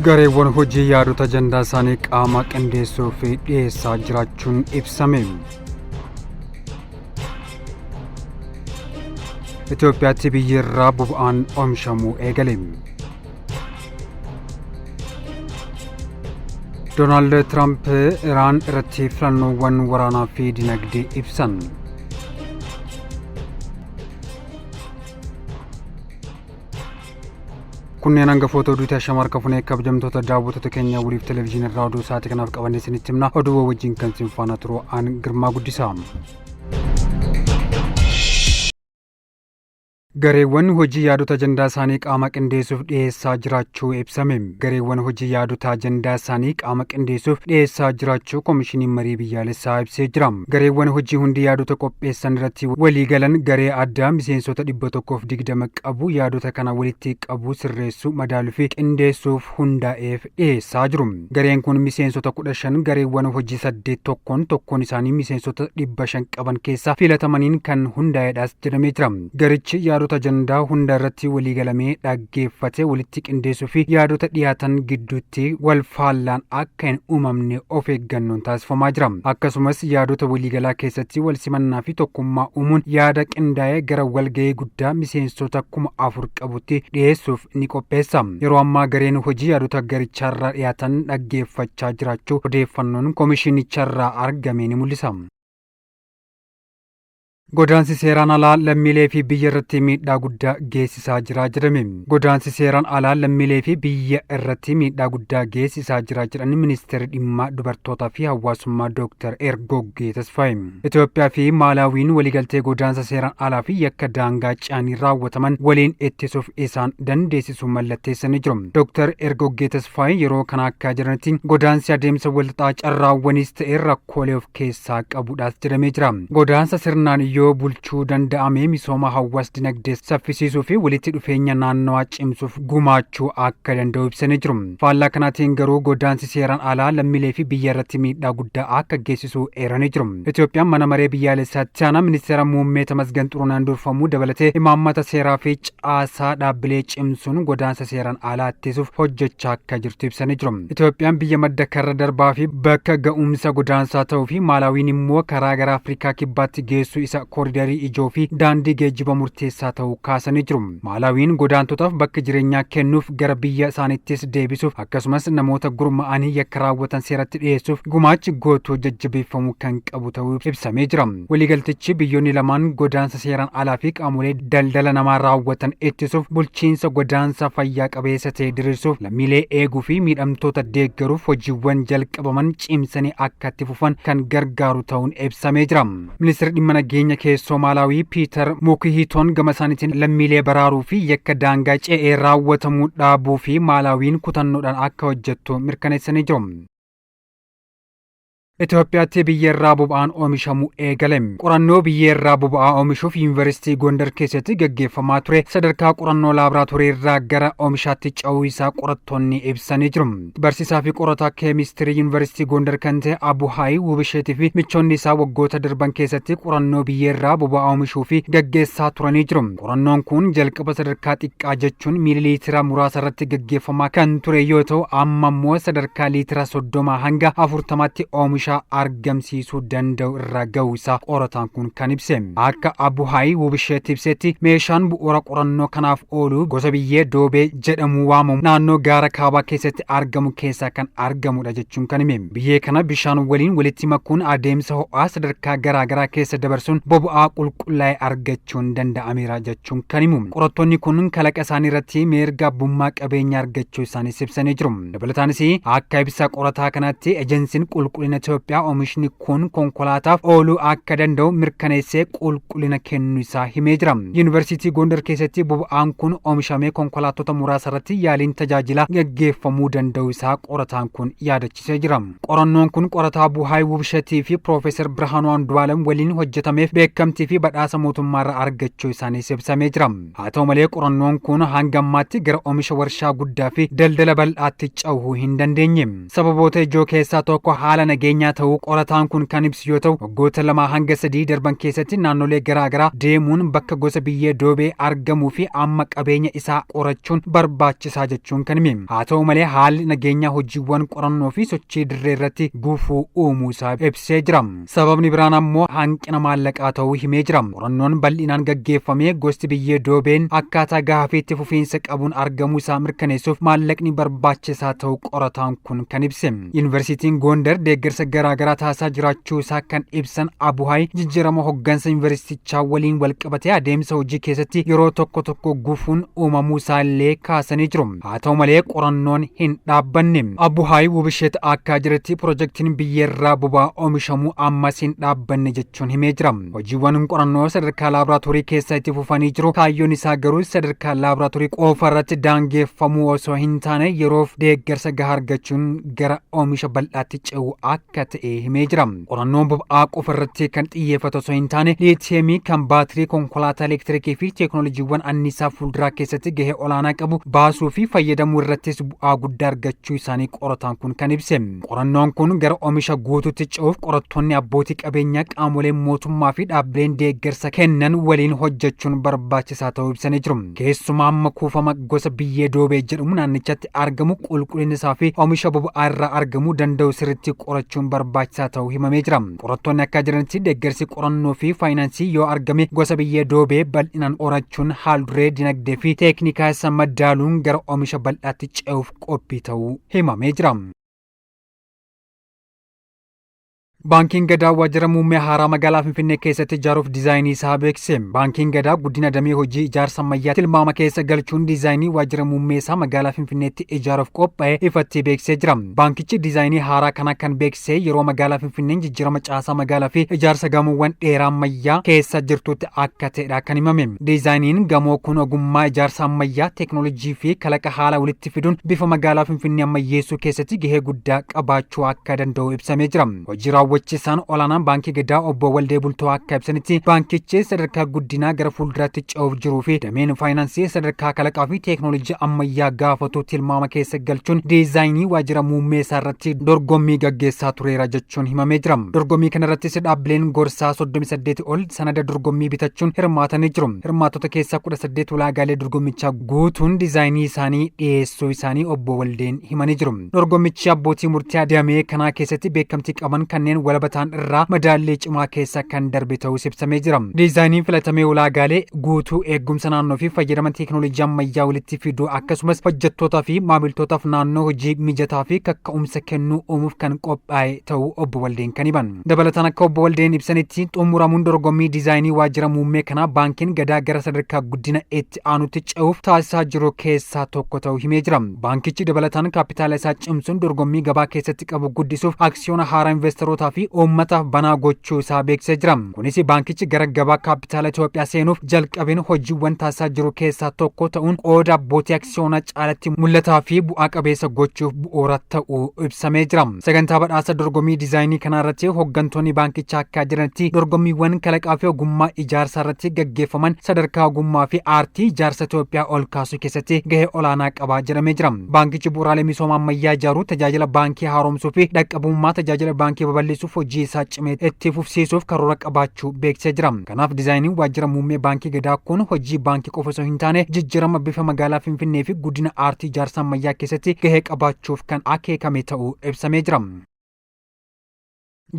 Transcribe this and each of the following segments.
Gareewwan hojii yaadota ajandaa isaanii qaama qindeessuu fi dhiyeessaa jiraachuun ibsame. Itoophiyaatti biyyarraa boba'aan oomishamuu eegale. Doonaald Tiraamp Iraan irratti filannoowwan waraanaa fi dinagdee ibsan. Kunneen hangafoota oduuti ashama harka funee kabajamtoota daawwattoota keenya waliif televezyiinii irraa oduu sa'aatii kanaaf qabannee isinitti himna. Oduu wajjin kan isin faana turu aan Girmaa Guddisaa. Gareewwan hojii yaadota ajandaa isaanii qaama qindeessuuf dhiyeessaa jiraachuu ibsame. Gareewwan hojii yaadota ajandaa isaanii qaama qindeessuuf dhiyeessaa jiraachuu Komishiniin Marii Biyyaalessaa ibsee jira. Gareewwan hojii hundi yaadota qopheessan irratti walii galan garee addaa miseensota 120 qabu yaadota kana walitti qabuu, sirreessuu, madaaluu fi qindeessuuf hundaa'eef dhiyeessaa jiru. Gareen kun miseensota 15 gareewwan hojii 8 tokkoon tokkoon isaanii miseensota 500 qaban keessaa filatamaniin kan hundaa'edhas jedhamee jira. Garichi yaadota ajandaa hunda irratti waliigalamee dhaggeeffate walitti qindeessuu fi yaadota dhiyaatan gidduutti wal faallaan akka hin uumamne of eeggannoon taasifamaa jira. Akkasumas yaadota waliigalaa keessatti wal simannaa fi tokkummaa uumuun yaada qindaa'ee gara walgahii guddaa miseensota 4,000 qabutti dhiyeessuuf ni qopheessa. Yeroo ammaa gareen hojii yaadota garichaarraa dhiyaatan dhaggeeffachaa jiraachuu odeeffannoon komishinicharraa argame ni mul'isa. Godaansi seeraan alaa lammiilee fi biyya irratti miidhaa guddaa geessisaa jira jedhame. Godaansi seeraan alaa lammiilee fi biyya irratti miidhaa guddaa geessisaa jira jedhan ministeerri dhimma dubartootaa fi hawaasummaa Dooktar Ergoggee Tasfaayee. Itoophiyaa fi Maalaawiin waliigaltee godaansa seeraan alaa fi yakka daangaa ce'anii raawwataman waliin ittisuuf isaan dandeessisu mallatteessanii jiru. Dooktar Ergoggee Tasfaayee yeroo kana akka jedhanitti godaansi adeemsa walxaxaa carraawwanis ta'e rakkoolee of keessaa qabudhaas jedhamee jira. Godaansa sirnaan yoo bulchuu danda'ame misooma hawaas dinagdee saffisiisuu fi walitti dhufeenya naannawaa cimsuuf gumaachuu akka danda'u ibsanii jiru. Faallaa kanaatiin garuu godaansi seeraan alaa lammiilee fi biyya irratti miidhaa guddaa akka geessisu eeranii jiru. Itoophiyaan mana maree biyyaalessaatti aanaa ministeera muummee Tamasgan Xurunaan durfamuu dabalatee imaammata seeraa fi caasaa dhaabbilee cimsuun godaansa seeraan alaa ittisuuf hojjechaa akka jirtu ibsanii jiru. Itoophiyaan biyya madda karra darbaa fi bakka ga'umsa godaansaa ta'uu fi Maalaawiin immoo karaa gara Afrikaa Kibbaatti geessu isa kooridarii ijoo fi daandii geejjiba murteessaa ta'uu kaasanii jiru. Maalaawiin godaantotaaf bakka jireenyaa kennuuf gara biyya isaaniittis deebisuuf akkasumas namoota gurma'anii yakka raawwatan seeratti dhiyeessuuf gumaachi gootuu jajjabeeffamuu kan qabu ta'uu ibsamee jira. Waliigaltichi biyyoonni lamaan godaansa seeraan alaa fi qaamolee daldala namaa raawwatan ittisuuf bulchiinsa godaansa fayyaa qabeessa ta'e diriirsuuf lammiilee eeguu fi miidhamtoota deeggaruuf hojiiwwan jalqabaman cimsanii akka itti fufan kan gargaaru ta'uun ibsamee jira. Ministeerri dhimma nageenya keessoo Maalaawii Piitar Mukihiitoon gama isaaniitiin lammiilee baraaruu fi yakka daangaa ce'ee raawwatamuu dhaabuu fi Maalaawiin kutannoodhaan akka hojjettu mirkaneessanii jiru. Itoophiyaatti biyyeerraa boba'aan oomishamuu eegale. Qorannoo biyyeerraa boba'aa oomishuuf Yuunivarsiitii Gondar keessatti gaggeeffamaa ture sadarkaa qorannoo laaboraatoorii irraa gara oomishaatti ce'uu isaa qorattoonni ibsanii jiru. Barsiisaa fi qorataa keemistirii Yuunivarsiitii Gondar kan ta'e Abuhaay Wubisheetii fi michoonni isaa waggoota darban keessatti qorannoo biyyeerraa boba'aa oomishuu fi gaggeessaa turanii jiru. Qorannoon kun jalqaba sadarkaa xiqqaa jechuun miililiitira muraasa irratti gaggeeffamaa kan ture yoo ta'u amma immoo sadarkaa liitira 30 hanga 40tti oomisha argamsiisuu danda'u irra ga'uu isaa qorataan kun kan ibse. Akka Abuhaay Wubisheet ibsetti meeshaan bu'uura qorannoo kanaaf oolu gosa biyyee doobee jedhamu waamamu naannoo gaara kaabaa keessatti argamu keessaa kan argamudha jechuun kan hime. Biyyee kana bishaan waliin walitti makuun adeemsa ho'aa sadarkaa garaa garaa keessa dabarsuun boba'aa qulqullaa'e argachuun danda'ameera jechuun kan himu. Qorattoonni kun kalaqa isaanii irratti mirga abbummaa qabeenya argachuu isaaniis ibsanii jiru. Dabalataanis akka ibsa qorataa kanaatti ejensiin qulqullina Itoophiyaa oomishni kun konkolaataaf ooluu akka danda'u mirkaneessee qulqullina kennuu isaa himee jira. Yuunivarsiitii Gondar keessatti boba'aan kun oomishamee konkolaattota muraasa irratti yaaliin tajaajilaa gaggeeffamuu danda'u isaa qorataan kun yaadachiisee jira. Qorannoon kun qorataa Buhaay Wubshetii fi Piroofeesar Birhaanuu Andu'aalem waliin hojjetameef beekamtii fi badhaasa mootummaarraa argachuu isaaniis ibsamee jira. Haa ta'u malee qorannoon kun hanga ammaatti gara oomisha warshaa guddaa fi daldala bal'aatti cehuu hin dandeenye. Sababoota ijoo keessaa tokko haala nageenyaa nageenyaa ta'uu qorataan kun kan ibsu yoo ta'u, waggoota 2 hanga 3 darban keessatti naannolee garaagaraa deemuun bakka gosa biyyee doobee argamuu fi amma qabeenya isaa qorachuun barbaachisaa jechuun kan hime. Haa ta'u malee, haalli nageenyaa hojiiwwan qorannoo fi sochii dirree irratti gufuu uumuu isaa ibsee jira. Sababni biraan ammoo hanqina maallaqaa ta'uu himee jira. Qorannoon bal'inaan gaggeeffamee gosti biyyee doobeen akkaataa gahaa fi itti fufiinsa qabuun argamuu isaa mirkaneessuuf maallaqni barbaachisaa ta'uu qorataan kun kan ibse. Yuunivarsiitiin Gondar deeggarsa garaagaraa taasisaa jiraachuu isaa kan ibsan Abuhaay, jijjiirama hoggansa yuunivarsiitichaa waliin walqabatee adeemsa hojii keessatti yeroo tokko tokko gufuun uumamuu isaa illee kaasanii jiru. Haa ta'u malee, qorannoon hin dhaabbanne. Abuhaay Wubisheet akka jiretti, pirojektiin biyyeerraa boba'aa oomishamuu ammas hin dhaabbanne jechuun himee jira. Hojiiwwan qorannoo sadarkaa laaboraatoorii keessa itti fufanii jiru. Kaayyoon isaa garuu sadarkaa laaboraatoorii qofa irratti daangeffamuu osoo hin taane, yeroof deeggarsa gahaa argachuun gara oomisha bal'aatti ce'uu akka ta'e himee jira. Qorannoon boba'aa qofa irratti kan xiyyeeffatu osoo hin taane, liitiyeemii kan baatirii konkolaataa elektirikii fi teeknooloojiiwwan anniisaa fuulduraa keessatti gahee olaanaa qabu baasuu fi fayyadamuu irrattis bu'aa guddaa argachuu isaanii qorataan kun kan ibse. Qorannoon kun gara oomisha guutuutti ce'uuf qorattoonni, abbootii qabeenyaa, qaamoleen mootummaa fi dhaabbileen deeggarsa kennan waliin hojjechuun barbaachisaa ta'uu ibsanii jiru. Keessumaa amma kuufama gosa biyyee doobee jedhamu naannichatti argamu, qulqullina isaa fi oomisha boba'aa irraa argamuu danda'u sirriitti qorachuun barbaachisaa ta'uu himamee jira. Qorattoonni akka jiranitti, deeggarsi qorannoo fi faayinaansii yoo argame, gosa biyyee doobee bal'inaan qorachuun haal duree dinagdee fi teeknikaa isa madaaluun gara oomisha bal'aatti ce'uuf qophii ta'uu himamee jira. Baankiin Gadaa waajjira muummee haaraa magaalaa Finfinnee keessatti ijaaruuf diizaayinii isaa beeksise. Baankiin Gadaa guddina damee hojii ijaarsa ammayyaa tilmaama keessa galchuun diizaayinii waajjira muummee isaa magaalaa Finfinneetti ijaaruuf qophaa'e ifatti beeksisee jira. Baankichi diizaayinii haaraa kana kan beeksise yeroo magaalaa Finfinneen jijjiirama caasaa magaalaa fi ijaarsa gamoowwan dheeraa ammayyaa keessa jirtutti akka ta'edha kan himame. Diizaayiniin gamoo kun ogummaa ijaarsa ammayyaa, teeknooloojii fi kalaqa haala walitti fiduun bifa magaalaa Finfinnee ammayyeessuu keessatti gahee guddaa qabaachuu akka danda'u ibsamee jira. Hojii raawwachiisaan olaanaan Baankii Gadaa obbo Waldee Bultoo akka ibsanitti, baankichi sadarkaa guddinaa gara fuulduraatti ce'uuf jiruu fi dameen faayinaansii sadarkaa kalaqaa fi teeknooloojii ammayyaa gaafatu tilmaama keessa galchuun diizaayinii waajjira muummee isaa irratti dorgommii gaggeessaa tureera jechuun himamee jira. Dorgommii kanarrattis dhaabbileen gorsaa 38 ol sanada dorgommii bitachuun hirmaatanii jiru. Hirmaattota keessaa 18 ulaagaalee dorgommichaa guutuun diizaayinii isaanii dhiyeessuu isaanii obbo Waldeen himanii jiru. Dorgommichi abbootii murtii damee kanaa keessatti beekamtii qaban kanneen walabataan irraa madaallii cimaa keessa kan darbe ta'uus ibsamee jira. Diizaayiniin filatamee ulaagaalee guutuu eegumsa naannoo fi fayyadama teeknooloojii ammayyaa walitti fiduu, akkasumas hojjettootaa fi maamiltootaaf naannoo hojii mijataa fi kakka'umsa kennuu uumuuf kan qophaa'e ta'uu obbo Waldeen kan himan. Dabalataan akka obbo Waldeen ibsanitti, xumuramuun dorgommii diizaayinii waajjira muummee kanaa baankiin Gadaa gara sadarkaa guddina itti aanutti ce'uuf taasisaa jiru keessaa tokko ta'uu himee jira. Baankichi dabalataan kaapitaala isaa cimsuun dorgommii gabaa keessatti qabu guddisuuf aksiyoona haaraa investorootaa fi uummataaf banaa gochuu isaa beeksisee jira. Kunis baankichi gara gabaa kaapitaala Itoophiyaa seenuuf jalqabeen hojiiwwan taasisaa jiru keessaa tokko ta'uun qooda abbootii aksiyoonaa caalatti mul'ataa fi bu'aa qabeessa gochuuf bu'uura ta'uu ibsamee jira. Sagantaa badhaasa dorgommii diizaayinii kanaa irratti hooggantoonni baankichaa akka jiranitti, dorgommiiwwan kalaqaa fi ogummaa ijaarsaa irratti gaggeeffaman sadarkaa ogummaa fi aartii ijaarsa Itoophiyaa ol kaasuu keessatti gahee olaanaa qaba jedhamee jira. Baankichi bu'uuraalee misooma ammayyaa ijaaruu, tajaajila baankii haaromsuu fi dhaqqabummaa tajaajila baankii babal'isuuf hojii isaa cimee itti fufsiisuuf karoora qabaachuu beeksisee jira. Kanaaf diizaayiniin waajjira muummee Baankii Gadaa kun hojii baankii qofa osoo hin taane, jijjiirama bifa magaalaa Finfinnee fi guddina aartii ijaarsa ammayyaa keessatti gahee qabaachuuf kan akeekame ta'uu ibsamee jira.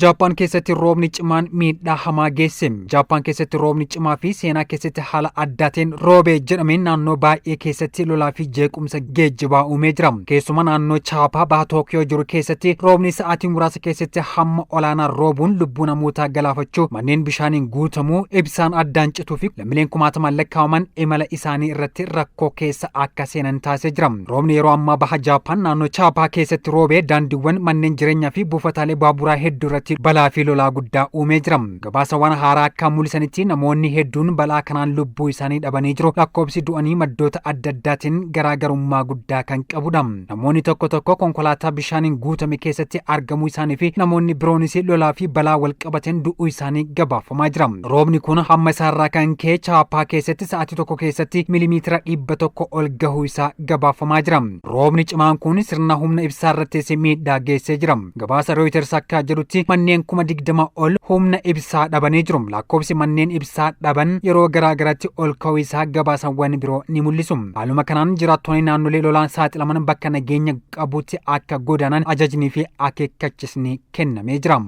Jaappaan keessatti roobni cimaan miidhaa hamaa geesse. Jaappaan keessatti roobni cimaa fi seenaa keessatti haala addaatiin roobee jedhameen naannoo baay'ee keessatti lolaa fi jeequmsa geejjibaa uumee jira. Keessumaa naannoo Chaapaa baha Tookiyoo jiru keessatti roobni sa'aatii muraasa keessatti hamma olaanaa roobuun lubbuu namootaa galaafachuu, manneen bishaaniin guutamuu, ibsaan addaan cituu fi lammiileen kumaatamaan lakkaa'aman imala isaanii irratti rakkoo keessa akka seenan taasisee jira. Roobni yeroo ammaa baha Jaappaan naannoo Chaapaa keessatti roobee daandiiwwan, manneen jireenyaa fi buufataalee baaburaa hedduu irratti irratti balaa fi lolaa guddaa uumee jira. Gabaasawwan haaraa akka mul'isanitti namoonni hedduun balaa kanaan lubbuu isaanii dhabanii jiru. Lakkoofsi du'anii maddoota adda addaatiin garaagarummaa guddaa kan qabudha. Namoonni tokko tokko konkolaataa bishaaniin guutame keessatti argamuu isaanii fi namoonni biroonis lolaa fi balaa wal qabateen du'uu isaanii gabaafamaa jira. Roobni kun hamma isaarraa kan ka'e Chaappaa keessatti sa'aatii tokko keessatti miiliimiitira 100 ol gahuu isaa gabaafamaa jira. Roobni cimaan kun sirna humna ibsaa irrattis miidhaa geessee jira. Gabaasa Reuters akka jedhutti manneen 20,000 ol humna ibsaa dhabanii jiru. Lakkoofsi manneen ibsaa dhaban yeroo garaa garaatti ol ka'uu isaa gabaasawwan biroo ni mul'isu. Haaluma kanaan jiraattonni naannolee lolaan saaxilaman bakka nageenya qabutti akka godaanan ajajnii fi akeekkachisni kennamee jira.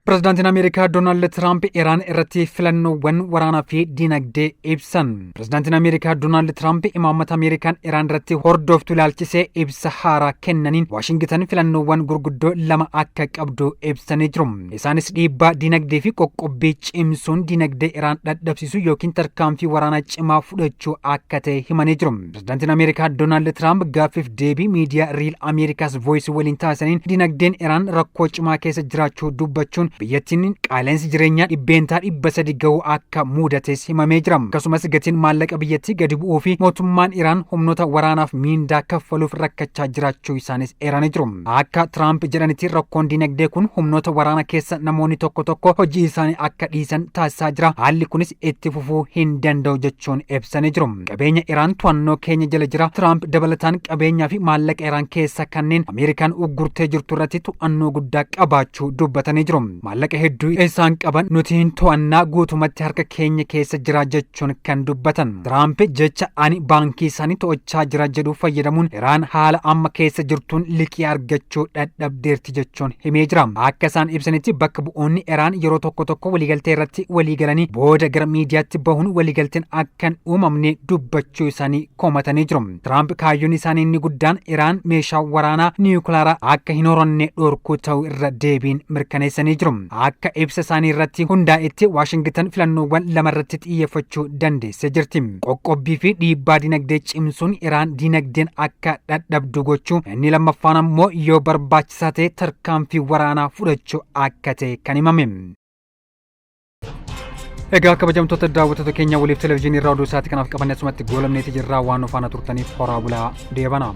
Pirezidaantiin Ameerikaa Doonaald Tiraamp Iraan irratti filannoowwan waraanaa fi dinagdee ibsan. Pirezidaantiin Ameerikaa Doonaald Tiraamp imaammata Ameerikaan Iraan irratti hordoftu ilaalchisee ibsa haaraa kennaniin Waashingitan filannoowwan gurguddoo lama akka qabdu ibsanii jiru. Isaanis dhiibbaa dinagdee fi qoqqobbii cimsuun dinagdee Iraan dadhabsiisuu yookiin tarkaanfii waraanaa cimaa fudhachuu akka ta'e himanii jiru. Pirezidaantiin Ameerikaa Doonaald Tiraamp gaaffiif deebii miidiyaa Real America's Voice waliin taasisaniin dinagdeen Iraan rakkoo cimaa keessa jiraachuu dubbachuun biyyattiin qaala'insi jireenyaa 300% gahuu akka mudates himamee jira. Akkasumas gatiin maallaqa biyyattii gadi bu'uu fi mootummaan Iraan humnoota waraanaaf miindaa kaffaluuf rakkachaa jiraachuu isaanis eeranii jiru. Akka Tiraamp jedhanitti rakkoon dinagdee kun humnoota waraana keessa namoonni tokko tokko hojii isaanii akka dhiisan taasisaa jira. Haalli kunis itti fufuu hin danda'u jechuun ibsanii jiru. Qabeenya Iraan to'annoo keenya jala jira. Tiraamp dabalataan qabeenyaa fi maallaqa Iraan keessa kanneen Ameerikaan uggurtee jirtu irratti to'annoo guddaa qabaachuu dubbatanii jiru. Maallaqa hedduu isaan qaban nuti hin to'annaa, guutumatti harka keenya keessa jira jechuun kan dubbatan. Tiraamp jecha ani baankii isaanii to'achaa jira jedhu fayyadamuun Iraan haala amma keessa jirtuun liqii argachuu dadhabdeerti jechuun himee jira. Akka isaan ibsanitti bakka bu'oonni Iraan yeroo tokko tokko waliigaltee irratti waliigalanii booda gara miidiyaatti bahuun waliigalteen akka hin uumamne dubbachuu isaanii komatanii jiru. Tiraamp kaayyoon isaanii inni guddaan Iraan meeshaa waraanaa niwukilaraa akka hin horanne dhorkuu ta'uu irra deebiin mirkaneessanii jiru. Akka ibsa isaanii irratti hundaa'etti Waashingitan filannoowwan lama irratti xiyyeeffachuu dandeessee jirti. Qoqqobbii fi dhiibbaa dinagdee cimsuun Iraan dinagdeen akka dadhabdu gochuu, inni lammaffaan ammoo yoo barbaachisaa ta'e tarkaanfii waraanaa fudhachuu akka ta'e kan himame. Egaa kabajamtoota daawwattoota keenya waliif televezyiinii irraa oduu isaatii kanaaf qabanne asumatti goolabneeti jirraa. Waan nu faana turtaniif horaa bulaa deebanaa.